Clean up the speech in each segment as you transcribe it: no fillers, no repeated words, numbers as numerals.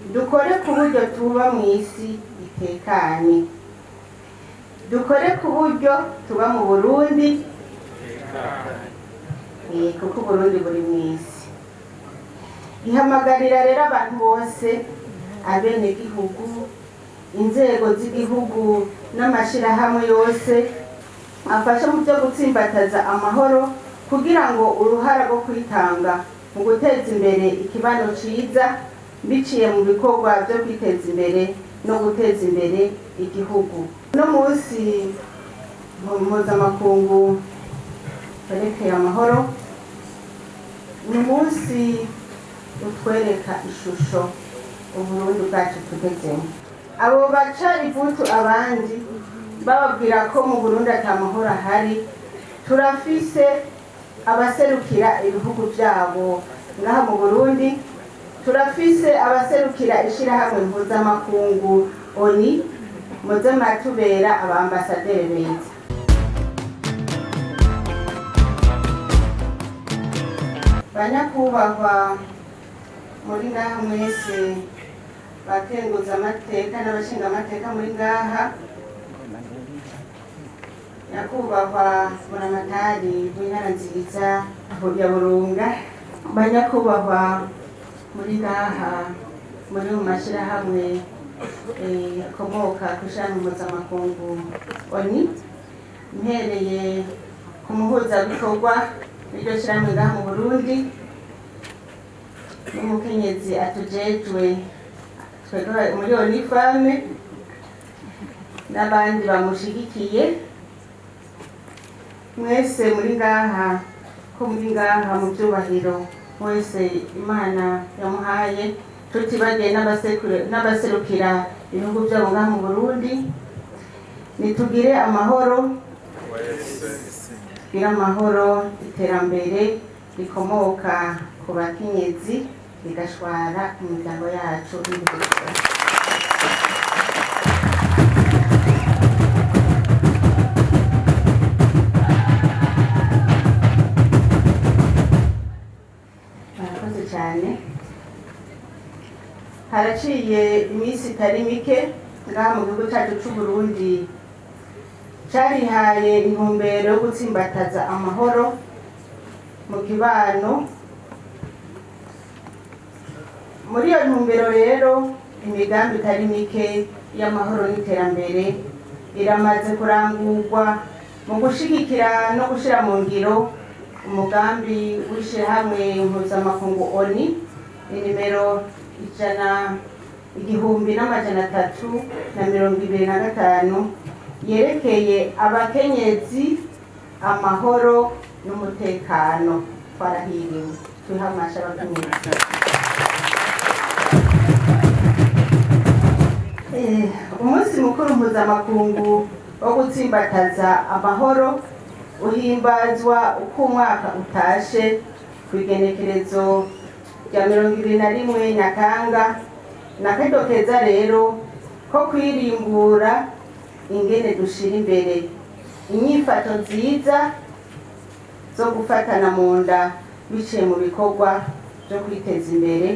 Dukore ku buryo tuba mu isi itekanye, dukore ku buryo tuba mu Burundi, kuko Uburundi buri mu isi. Ihamagarira rero abantu bose, abenegihugu, inzego z'igihugu n'amashirahamwe yose afasha mu byo gutsimbataza amahoro, kugira ngo uruhara rwo kwitanga mu guteza imbere ikibano ciza biciye mu bikorwa byo kwiteza imbere no guteza imbere igihugu. Uno munsi mpuzamakungu werekeye amahoro ni umunsi utwereka ishusho Uburundi bwacu tugezemo. Abo baca ivutu abandi bababwira ko mu Burundi ata mahoro ahari, turafise abaserukira ibihugu byabo ngaha mu Burundi, turafise abaserukira ishirahamwe mpuzamakungu ONU. Muze muratubera abambasaderi beza. Banyakubahwa muri ngaha mwese, bakenguza amateka n'abashinga amateka muri ngaha, nyakubahwa buramatari w'intara nziza ya Burunga, banyakubahwa muri ngaha muri mu mashirahamwe akomoka ku ishirahamwe mpuzamakungu ONU, mpereye ku muhuzabikorwa w'iryo shirahamwe ngaha mu Burundi n'umukenyezi atujejwe twebwe muri ONU Femmes n'abandi bamushigikiye, mwese muri ngaha, ko muri ngaha mu byubahiro mwese Imana yamuhaye, tutibagiye n'abaserukira ibihugu byabo ngaha mu Burundi, nitugire amahoro, tugire amahoro. Iterambere rikomoka ku bakenyezi rigashwara imiryango yacu n'ibihugu byacu. Murakoze cyane. Haraciye iminsi itari mike ngaha mu gihugu cyacu c'u Burundi carihaye intumbero yo gutsimbataza amahoro mu kibano. Muri iyo ntumbero rero, imigambi itari mike y'amahoro n'iterambere iramaze kurangurwa mu gushigikira no gushira mu ngiro umugambi w'ishirahamwe mpuzamakungu ONU inimero 1325 yerekeye abakenyezi, amahoro n'umutekano. Twarahiriwe, twihamasha abakenyezi. Umunsi mukuru mpuzamakungu wo gutsimbataza amahoro uhimbazwa uko umwaka utashe ku igenekerezo rya 21 Nyakanga. Na karyo keza rero ko kwirimbura ingene dushira imbere inyifato nziza zo gufatana mu nda biciye mu bikorwa byo kwiteza imbere,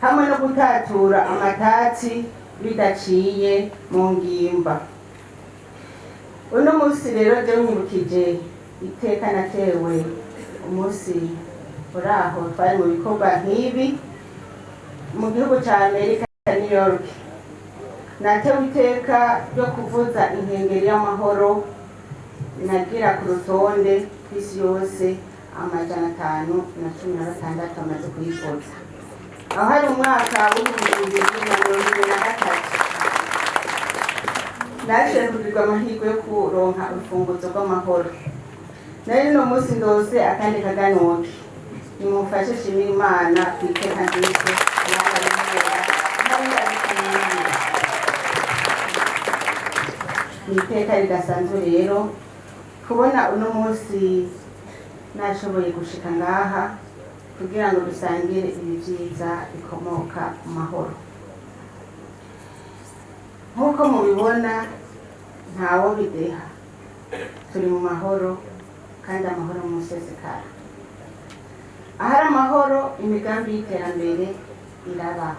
hamwe no gutatura amatati bidaciye mu ngimba. Uno munsi rero jewe nyibukije iteka natewe umunsi uraho twari mu bikorwa nk'ibi mu gihugu ca Amerika, New York. Natewe iteka ryo kuvuza inkengeri y'amahoro nagira ku rutonde kw'isi yose 516 amaze kuyivuza. Aho hari umwaka w'2023. Naje kugirirwa amahirwe yo kuronka urufunguzo rw'amahoro. Nari no munsi ndose akandi kaganuke. Nimumfashe shimira Imana ku iteka nziza. Ni iteka ridasanzwe rero kubona uno munsi nashoboye gushika ngaha kugira ngo dusangire ibi vyiza bikomoka mu mahoro. Nk'uko mubibona, ntawo bideha, turi mu mahoro kandi amahoro mu musesekara. Ahari amahoro, imigambi y'iterambere iraba.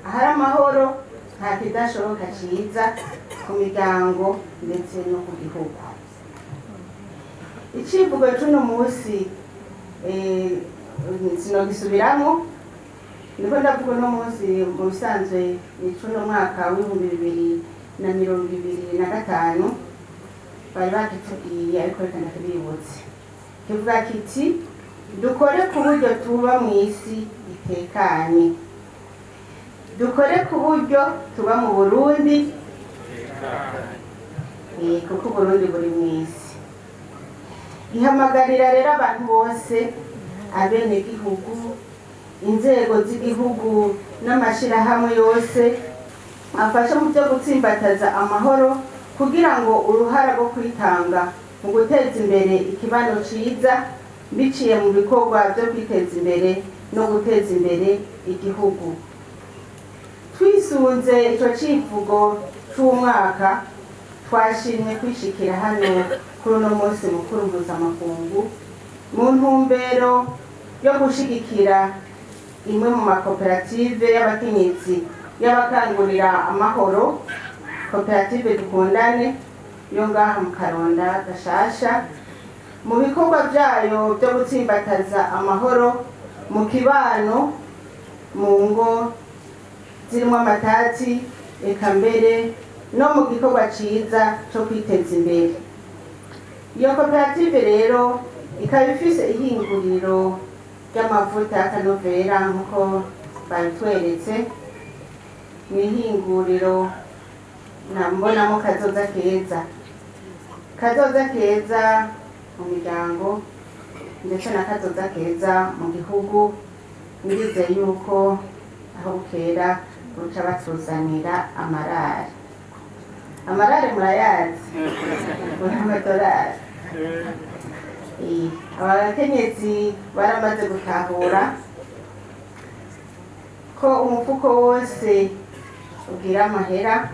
Ahari amahoro nta kidashoboka ciza ku miryango ndetse no ku gihugu. Icivugo c'uno munsi sinogisubiramo, niko ndavuga uno munsi. Mu bisanzwe ni c'uno mwaka w'2025 bari bakitubwiye, ariko reka ndakibibutse. Kivuga kiti: "Dukore ku buryo tuba mu isi itekanye, dukore ku buryo tuba mu Burundi, kuko Uburundi buri mu isi." Ihamagarira rero abantu bose, abenegihugu, inzego z'igihugu n'amashirahamwe yose afasha mu byo gutsimbataza amahoro, kugira ngo uruhara rwo kwitanga mu guteza imbere ikibano ciza biciye mu bikorwa byo kwiteza imbere no guteza imbere igihugu. Twisunze ico civugo c'umwaka, twashimye kwishikira hano kuri uno munsi mukuru mpuzamakungu mu ntumbero yo gushigikira imwe mu makoperative y'abakenyezi y'abakangurira amahoro, Koperative Dukundane yo ngaha mu Karonda Gashasha, mu bikorwa byayo byo gutsimbataza amahoro mu kibano, mu ngo zirimo amatati, eka mbere no mu gikorwa ciza co kwiteza imbere. Iyo koperative rero ikaba ifise ihinguriro ry'amavuta y'akanovera, nk'uko babitweretse. Mu ihinguriro nambonamo kazoza keza, kazoza keza mu miryango ndetse na kazoza keza mu gihugu. Ndizeye yuko aho bukera buca batuzanira amarari. Amarari murayazi, amadorari. Abakenyezi baramaze gutahura ko umufuko wose ugira amahera,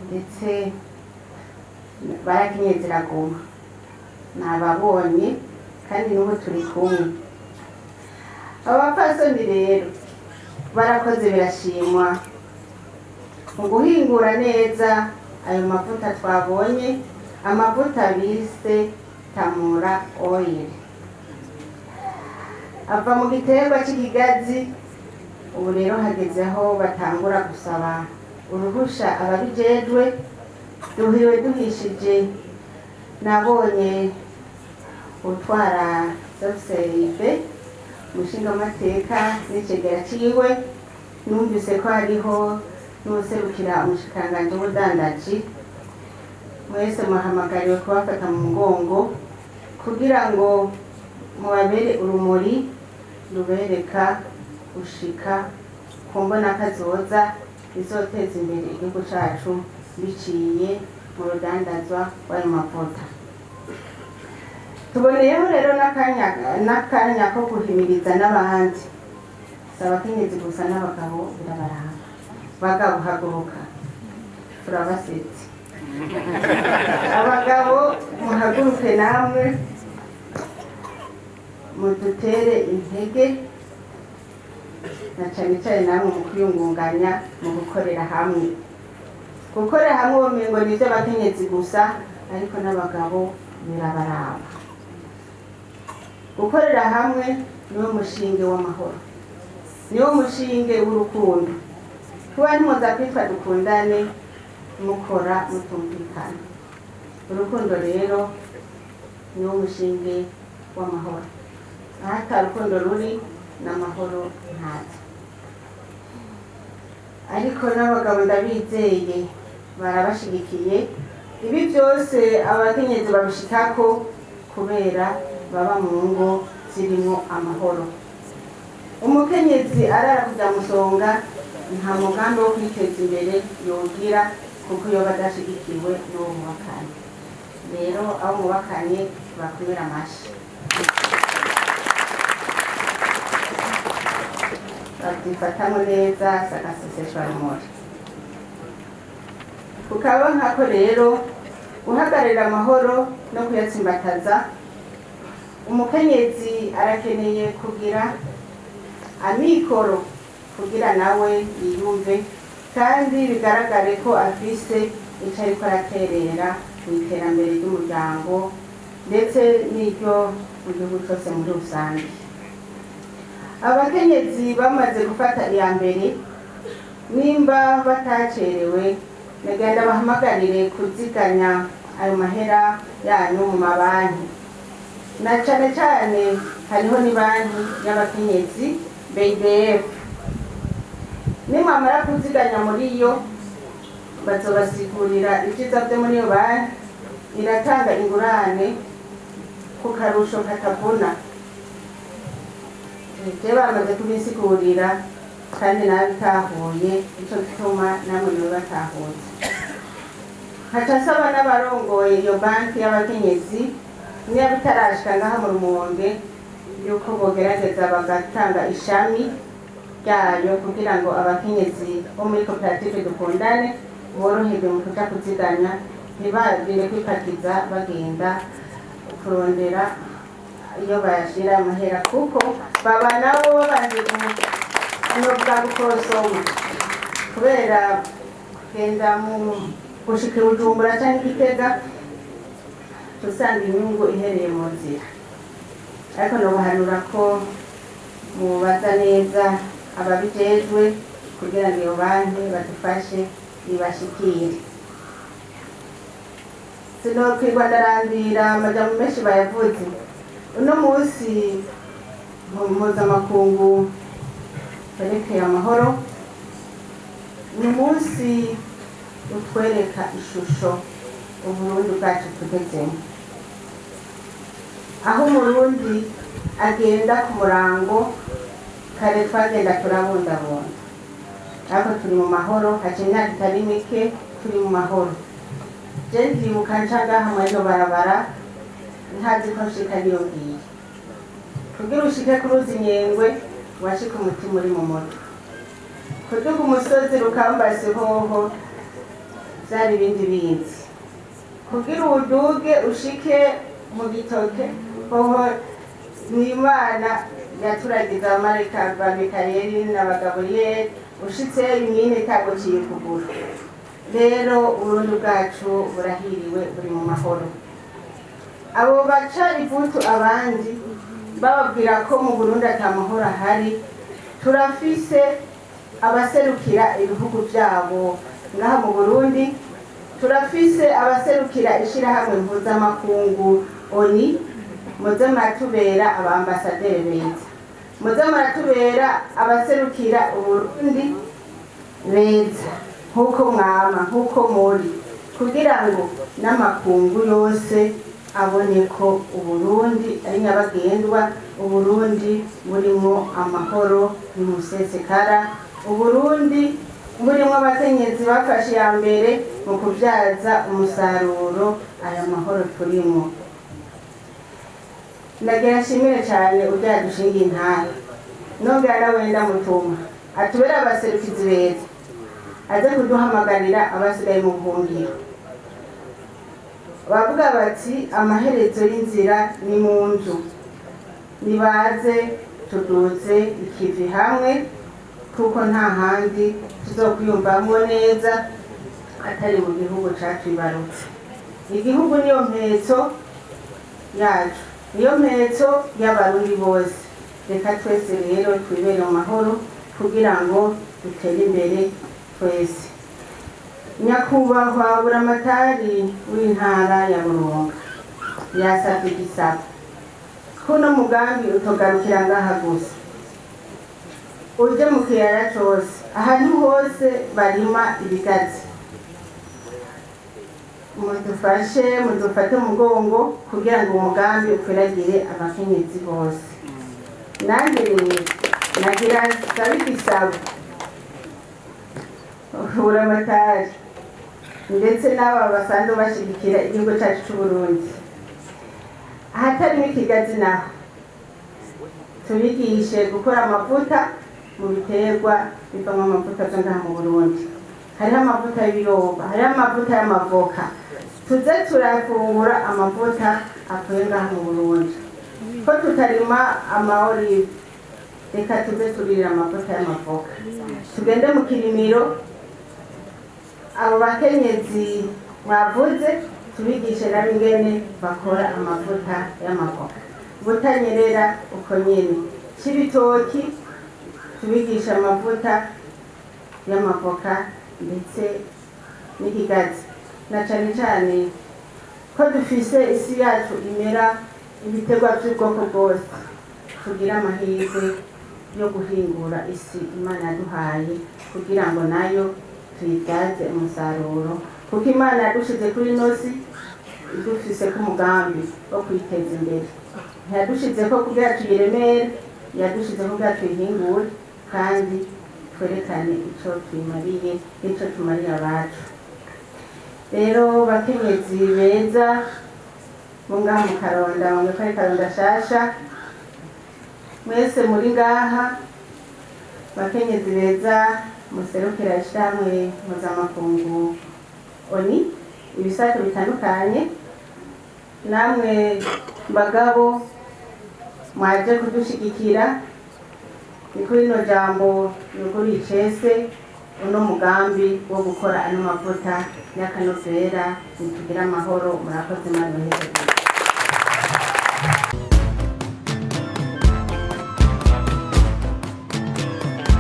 ndetse barakenyezi iraguma nababonye, kandi n'ubu turi kumwe. Abapfasoni rero barakoze birashimwa mu guhingura neza ayo mavuta twabonye, amavuta bise Tamura Oil, ava mu giterwa cy'ikigazi. Ubu rero hageze aho batangura gusaba uruhusha ababijejwe. Duhiwe duhishije, nabonye utwara sosiyete, umushingamateka n'icegera ciwe, numvise ko hariho n'uwuserukira umushikiranganji w'ubudandaji. Mwese muhamagariwe kubafata mu mugongo kugira ngo mubabere urumuri rubereka gushika ku mbonakazoza izoteza imbere igihugu cacu biciye mu rudandazwa rw'ayo mavuta. Tuboneyeho rero n'akanya ko guhimiriza n'abandi, si abakenyezi gusa, n'abagabo birabaraba. Bagabo, haguruka, turabasetse. Abagabo muhaguruke namwe mudutere intege, na cane cane namwe mu kwiyungunganya, mu gukorera hamwe. Gukorera hamwe womengo ni ivy'abakenyezi gusa, ariko n'abagabo birabaraba. Gukorera hamwe niwo mushinge w'amahoro, niwo mushinge w'urukundo. Kuba ntimuza kwitwa Dukundane mukora mutumvikana. Urukundo rero niwo mushinge w'amahoro. Aho ata rukundo ruri, n'amahoro ntaza. Ariko n'abagabo ndabizeye, barabashigikiye. Ibi byose abakenyezi babishikako kubera baba mu ngo zirimo amahoro. Umukenyezi arara kujya musonga, nta mugambi wo kwiteza imbere yogira, kuko yoba adashigikiwe n'uwo mubakanye. Rero abo mubakanye bakomera amashi, babyifatamo neza, sagaseseshwarumuri. Kukaba nkako rero guhagararira amahoro no kuyatsimbataza, umukenyezi arakeneye kugira amikoro. Kugira nawe yiyumve kandi bigaragare ko afise icyo ariko araterera mu iterambere ry'umuryango ndetse n'iryo mu gihugu cyose muri rusange. Abakenyezi bamaze gufata iya mbere, nimba batacerewe, nagenda bahamagarire kuziganya ayo mahera yanyu mu mabanki, na cane cane hariho ni banki y'abakenyezi BDF. Nimwamara kuziganya muri yo, bazobasigurira ibyiza byo muri iyo banki. Iratanga ingurane ku karusho katavuna. Je bamaze kubisigurira kandi nabitahuye, ico gituma namwe mubibatahuye. Nkaca nsaba n'abarongoye iyo banki y'abakenyezi, niba bitarashika ngaha mu Rumonge, yuko bogerageza bagatanga ishami ryayo kugira ngo abakenyezi bo muri koperative Dukundane boroherwe mu kuja kuziganya, ntibagire kwipakiza bagenda kurondera iyo bayashira amahera, kuko baba nabo babanje bwa gukorosoma kubera kugenda mu gushika i Bujumbura canke Igitega, usanga inyungu ihereye mu nzira. Ariko nobahanura ko mubaza neza ababijejwe kugira ngo iyo banki badufashe ibashikire. Sinokwirwa ndarandira, amajambo menshi bayavuze. Uno munsi mpuzamakungu werekeye amahoro ni umunsi utwereka ishusho Uburundi bwacu tugezemo, aho Umurundi agenda ku murango. Kare twagenda turabundabunda, ariko turi mu mahoro. Haca imyaka itari mike turi mu mahoro. Je ndibuka nca ngaha muri rino barabara ntazi ko nshika niyo ngiye. Kugira ushike ku ruzi Nyengwe, washika umutima uri mu mutwe. Kuduga umusozi Rukambasi hoho vyari ibindi bindi. Kugira uduge ushike mu Gitoke hoho ni Imana yaturagiza abamarayika ba Mikayeli n'Abagaburiyeli, ushitse imyine itaguciye ukuguru. Rero Uburundi bwacu burahiriwe, buri mu mahoro. Abo baca ivutu abandi bababwira ko mu Burundi ata mahoro ahari, turafise abaserukira ibihugu vyabo ngaha mu Burundi, turafise abaserukira ishirahamwe mpuzamakungu ONU. Muze muratubera abambasaderi beza, muze muratubera abaserukira Uburundi beza nk'uko mwama, nk'uko muri, kugira ngo n'amakungu yose abone ko Uburundi ari nyabagendwa, Uburundi burimo amahoro y'umusesekara, Uburundi burimo abakenyezi bafashe iya mbere mu kubyaza umusaruro aya mahoro turimo. Ndagira nshimire cyane urya dushinga intahe, nongera nawe ndamutuma atubere abaserukizi beza, aze kuduhamagarira abasigaye mu buhungiro. Bavuga bati amaherezo y'inzira ni mu nzu. Nibaze tuduze ikivi hamwe, kuko nta handi tuzokwiyumvamo neza atari mu gihugu catwibarutse. Igihugu niyo mpetso yacu, niyo mpetso y'Abarundi bose. Reka twese rero twibere mu mahoro kugira ngo dutere imbere twese. Nyakubahwa Buramatari w'intara ya Burunga yasabye igisabo kuno mugambi utogarukira ngaha gusa, uje mu kiyaya cose, ahantu hose barima ibigazi. Mudufashe, mudufate umugongo kugira ngo umugambi ukwiragire abakenyezi bose. Nanjye rero nagira sabe igisabo Buramatari ndetse n'aba basanzwe bashigikira igihugu cyacu c'Uburundi, ahatarimo ikigazi naho tubigishe gukora amavuta mu biterwa bivamo amavuta byo ngaha mu Burundi. Hariho amavuta y'ibiyoba, hariho amavuta y'amavoka. Tuze turafungura amavuta avuye ngaha mu Burundi. Ko tutarima amaolive? Reka tuze turirira amavuta y'amavoka, tugende mu kirimiro, abo bakenyezi mwavuze tubigishe nabo ingene bakora amavuta y'amavoka. Butanyerera uko nyene, Cibitoki tubigisha amavuta y'amavoka, ndetse n'ikigazi, na cane cane ko dufise isi yacu imera ibiterwa by'ubwoko bwose, tugira amahirwe yo guhingura isi Imana yaduhaye kugira ngo nayo tuyibyaze umusaruro, kuko Imana yadushize kuri ino si idufise ko umugambi wo kwiteza imbere. Ntiyadushize ko kugira tuyiremere, yadushize ko kugira tuyihingure kandi twerekane ico tuyimariye n'ico tumariye abacu. Rero bakenyezi beza bo ngaha mu Karonda, mu ko ari Karonda shasha, mwese muri ngaha, bakenyezi beza muserukira ishirahamwe mpuzamakungu ONU, ibisate bitandukanye, namwe bagabo mwaje kudushigikira, ni kuri rino jambo yuguriye icese uno mugambi wo gukora ano mavuta y'akanovera. Nitugire amahoro. Murakoze. Imana ibahe.